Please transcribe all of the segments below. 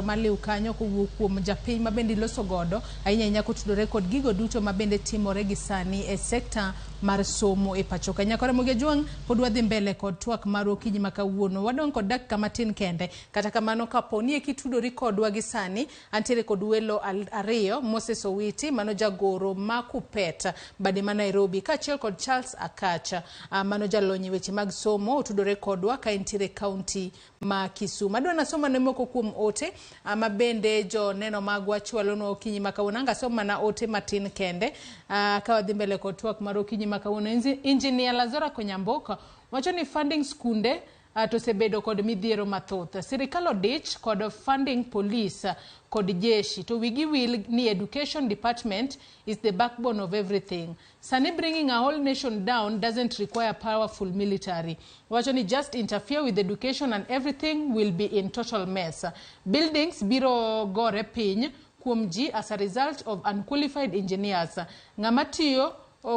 Maliw kanyo kowuok kuom japiny ma bende iloso godo ahinya ahinya kotudore kod gigo duto ma bende timore gi sani e sekta mar somo e pacho ka. Nyakore Mogi Ajwang' pod wadhi mbele kod twak marwa okinyi ma kawuono. Wadong' kod dakika matin kende. Kata kamano kapo ni eki tudori kodwa gi sani, antiere kod welo ariyo, Moses Owiti mano jagoro ma Kupet bade ma Nairobi kaachiel kod Charles Akacha mano jalony e weche mag somo otudore kodwa ka entiere e kaunti ma Kisumu. Adwa nasoma ne moko kuom ote ma bende joneno magwa chwalonwa okinyi ma kawuono. Anga som mana ote matin kende ka wadhi mbele kod twak mar okinyi ma kawuono. Engineer Lazora Konyamboka wacho ni funding skunde to osebedo kod midhiero mathoth. Sirikal odich kod funding police kod jeshi to wigi wil ni education department is the backbone of everything. Sani bringing a whole nation down doesn't require powerful military. Wacho ni just interfere with education and everything will be in total mess. Buildings biro gore piny kuom ji as a result of unqualified engineers. Ng'ama tiyo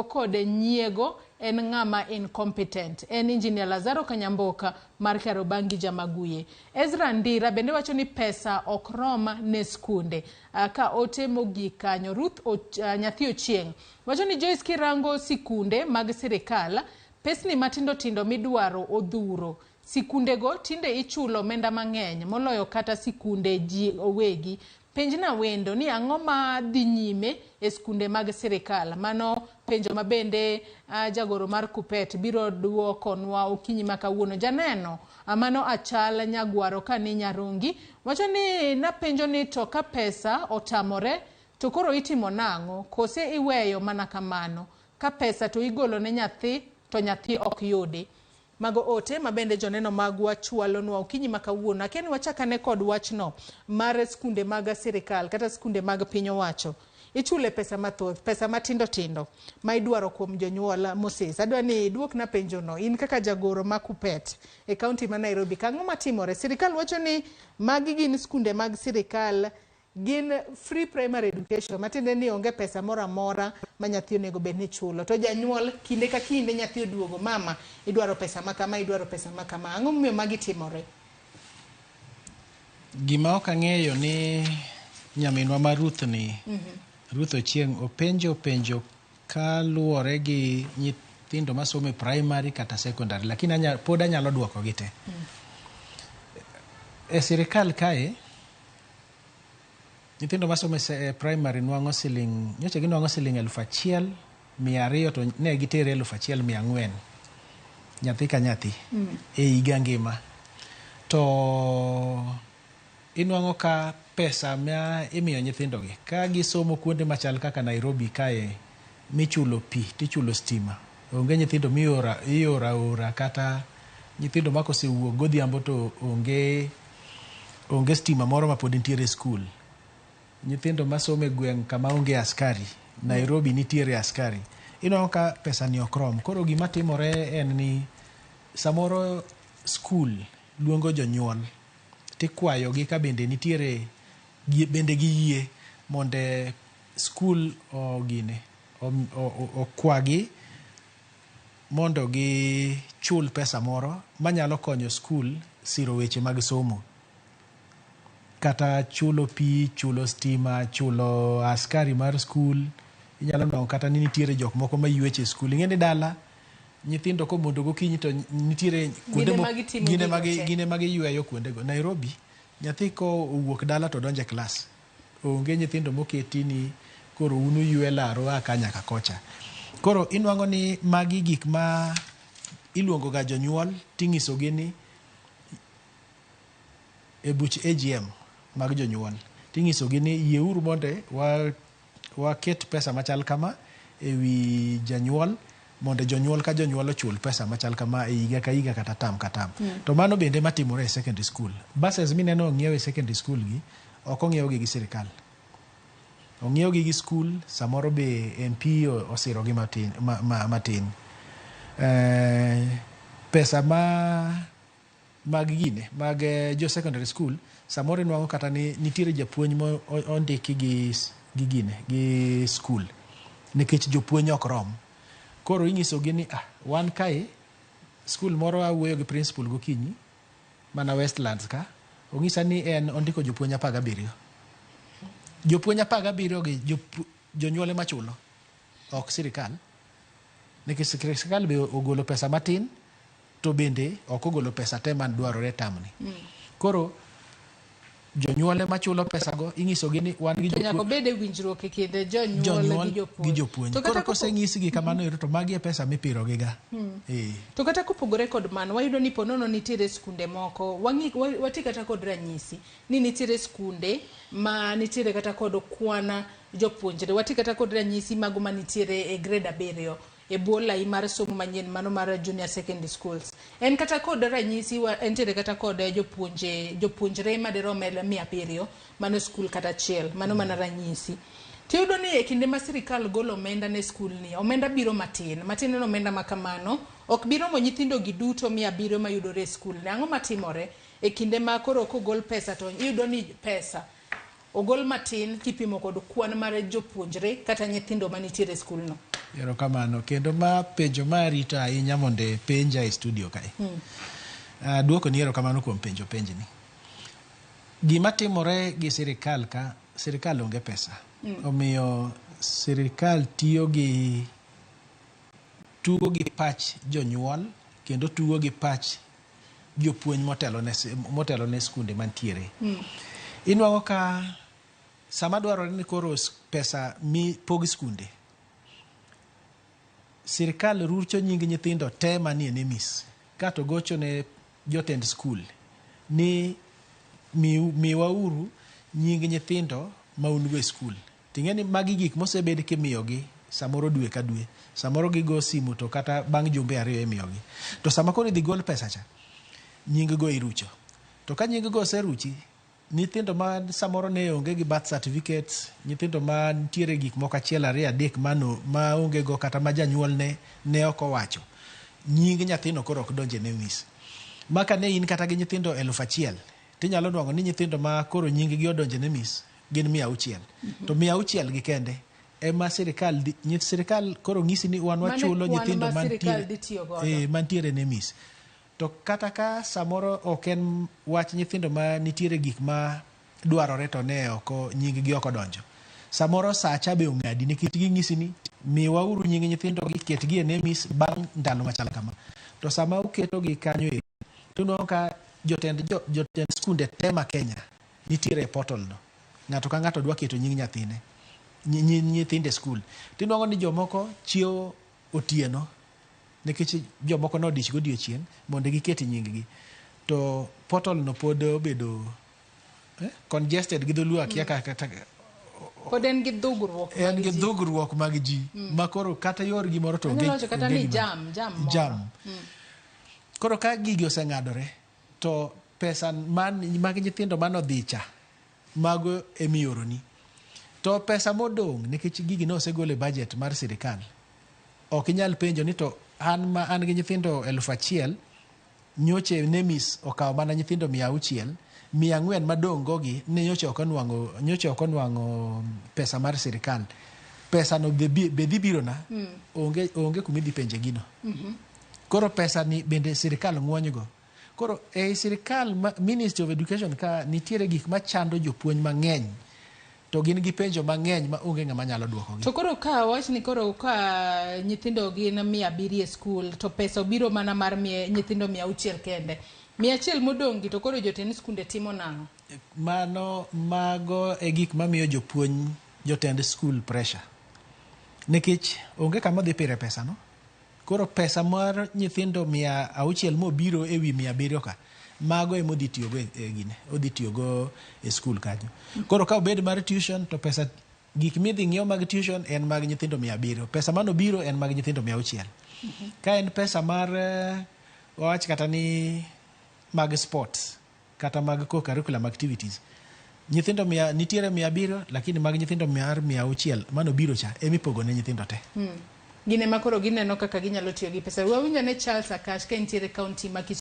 kod nyiego en ng'ama incompetent. En Engineer Lazaro Kanyamboka mar Karobangi Jamaguye. Ezra Ndira bende wacho ni pesa ok rom ne skunde. Ka ote mogik kanyo Ruth nyathi Ochieng' wacho ni Joyce kirango sikunde mag sirikal, pesni matindo tindo midwaro odhuro. Sikundego tinde ichulo omenda mang'eny moloyo kata sikunde ji owegi. Penjna wendo ni ang'o ma dhi nyime e skunde mag sirikal. Mano penjo ma bende jagoro mar Kupet biro duokonwa okinyi ma kawuono. Janeno mano Achal Nyagwaro ka ni Nyarungi wacho ni napenjo ni to ka pesa otamore to koro itimo nang'o? Kose iweyo mana kamano? Ka pesa to igolo ne nyathi to nyathi ok yudi. Mago ote ma bende joneno magwa chwalonwa okinyi ma kawuono. Akia ni wachak ane kod wachno mar skunde mag sirikal kata skunde mag piny owacho. Ichule pesa mathoth, pesa matindo tindo ma idwaro kuom jonyuol. Moses, adwa ni iduokna penjono in kaka jagoro ma Kupet e kaunti ma Nairobi. Kang'o matimore? Sirikal wacho ni magi gin skunde mag sirikal, gin free primary education, matiende ni onge pesa moro amora ma nyathi onego bed ni chulo. To janyuol kinde ka kinde nyathi oduogo, mama idwaro pesa ma kama, idwaro pesa ma kama. Ang'o momiyo magi timore? Gima ok ang'eyo ni nyaminwa ma Ruth ni, Ruth Ochieng' openjo penjo kaluwore gi nyithindo masomo e primary kata secondary, lakini pod anyalo duoko gi te. E sirikal kae, nyithindo masomo e primary nwang'o siling, nyocha ginwang'o siling 1200 to ne gitere 1400 nyathi ka nyathi e higa ngima. To inwang'o ka pesa ma imiyo nyithindogi ka gisomo kuonde machal kaka Nairobi kae michulo pi tichulo stima, onge nyithindo miora ioro aora kata nyithindo ma kosewuok godhiambo to onge onge stima moro mapod nitiere e skul. Nyithindo masomo e gweng' kama onge askari, Nairobi nitiere askari. Inwang'o ka pesa ni ok rom. Koro gima timore en ni samoro skul luongo jonyuol tikwayogi ka bende nitiere bende giyie mondo skul ogine okwagi mondo gichul pesa moro manyalo konyo skul siro weche mag somo. Kata chulo pi, chulo stima, chulo askari mar skul. Inyalo nwang'o kata ni nitiere jok moko maywecho e skul. Ing'e ni dala nyithindo komondo gokinyi to nitiere kuonde gin ema giyweyo kuondego. Nairobi nyathi kowuok dala to donjo e klas. Onge nyithindo moketi ni koro un uywe laro a ka nyaka kocha. Koro inwang'o ni magi gik ma iluongo ga jonyuol ting'isogi ni e buch AGM mag jonyuol ting'isogi ni yieuru mondo waket pesa machal kama e wi janyuol mondo jonyuol ka jonyuol ochul pesa machal kama e higa ka higa kata tam ka tam. To mano bende matimore e secondary school. Buses mineno ong'iew e secondary school gi ok ong'iew gi gi sirikal. Ong'iew gi gi school, samoro be MP osiro gi matin. Matin. Pesa ma mag gine mag jo secondary school samoro inwang'o kata ni nitiere japuonj ma ondiki gi gi gine gi school nikech jopuonj ok rom. Koro inyisogi ni ah, wan kae school moro awuoyo gi principal gokinyi mana Westlands ka Ong'isa ni en ondiko jopuonj 17. Jopuonj 17 gi jonyuol ema chulo, ok sirikal. Nikech sirikal be ogolo pesa matin to bende ok ogolo pesa te man dwarore term ni. Koro jonyuol ema chulo pesa go, inyisogi ni wan gi To nyaka obed e winjruok e kind jonyuol jonyuol gi jopuonj. gi jopuonj. To kata Koro kopo- kosenyisgi kamano ero to magi e pesa mipiro gi ga. Eh. To kata kopogore kod mano, wayudo ni ponono nitiere skunde moko, wang'i, wati kata kod ranyisi ni nitiere skunde ma nitiere kata kod kwan jopuonjre. Wati kata kod ranyisi mago manitiere e grade 7 e bwo lai mar somo manyien mano mar junior secondary schools. En kata kod ranyisi, entiere kata kod jopuonjre madirom 700 mano skul kata achiel, mano mana ranyisi. Tiyudo ni e kinde ma sirikal golo omenda ne skul ni, omenda biro matin, matin en omenda ma kamano, ok bi romo nyithindo gi duto 700 mayudore e skul ni. Ang'o matimore e kinde ma koro kogol pesa to iyudo ni pesa ogol matin kipimo kod kwan mar jopuonjre kata nyithindo manitiere e skul no? Erokamano. Kendo ma penjo ma arito ahinya mondo penja e studio kae. Duoko ni erokamano kuom penjo penjni. Gima timore gi sirikal ka, sirikal onge pesa. Omiyo sirikal tiyo gi tugo gi pach jonyuol kendo tugo gi pach jopuonj motelo ne skunde mantiere. Inwang'o ka sama dwarore ni koro pesa mi pog skunde, sirikal rucho nying nyithindo te manie NEMIS kato gocho ne jotend skul ni miwauru nying nyithindo ma un go e skul. Ting'e ni magi gik mosebed kimiyogi samoro dwe ka dwe, samoro gigo simu to kata bang' jumbe 2 imiyogi. To sama koro idhi gol pesa cha, nying go irucho. To ka nying go oseruchi, nyithindo ma samoro ne onge gi birth certificates, nyithindo ma nitiere gik moko 1 2 3 mano ma onge go kata ma janyuol ne ok owacho, nying nyathino koro ok donje NEMIS. Ma ka ne in kata gi nyithindo 1000, tinyalo nwang'o ni nyithindo ma koro nying gi odonje NEMIS gin 600. To 600 gi kende ema sirikal sirikal koro ng'isi ni wan wachulo nyithindo mantiere NEMIS. To kata ka samoro ok en wach nyithindo ma nitiere gik ma dwarore to ne ok nying gi ok odonjo. Samoro sacha be ong'adi nikech ging'isi ni miwauru nying nyithindo gi ketgi e NEMIS bang' ndalo machal kama. To sama uketogi kanyo e to inwang'o ka jotend skunde te ma Kenya nitiere e portal no. Ng'ato ka ng'ato dwa keto nying nyathine, nyithinde e skul. Tinwang'o ni jomoko chiewo otieno nikech jomoko nodich godiochieng' mondo giket nying gi. To portal no pod obedo congested gi dholuo akia kata pod en gi dhugruok en gi dhugruok mag ji ma koro kata yor gimoro to onge kata ni jam jam. Koro ka gigi oseng'adore to pesa mag nyithindo manodhi cha mago emioroni. To pesa modong' nikech gigi ne osegol e budget mar sirikal, ok inyal penjo ni to an ma an gi nyithindo 1000 nyoche NEMIS okawo mana nyithindo 600, 400 madong' go gi ne nyocha ok onwang'o pesa mar sirikal. Pesa no be dhi birona, onge kuma idhi penje gino. Koro pesa ni bende sirikal ng'wonygo. Koro ei sirikal Ministry of Education ka nitiere gik machando jopuonj mang'eny to gin gi penjo mang'eny ma onge ng'ama nyalo duokogi. To koro ka wach ni koro ka nyithindo gin 700 e skul to pesa obiro mana mar nyithindo 600 kende. 100 modong' gi to koro jotend skunde timo nang'o? Mano mago e gik mamiyo jopuonj jotend skul pressure. Nikech onge kama dhi pire pesa no. Koro pesa mar nyithindo 600 mobiro e wi 700 ka, mago ema odhi tiyogo e gine, odhi tiyogo e skul kanyo. Koro ka obed mar tuition to pesa gik midhi ng'iew mag tuition en mag nyithindo 700. Pesa manobiro en mag nyithindo 600. Ka en pesa mar wawach kata ni mag sports kata mag co-curriculum activities, nyithindo nitiere 700 lakini mag nyithindo mar 600 manobiro cha emipogo ne nyithindo te. Gin ema koro gineno kaka ginyalo tiyo gi pesa. Wawinjo ne Charles Akash ka entiere county ma Kisumu.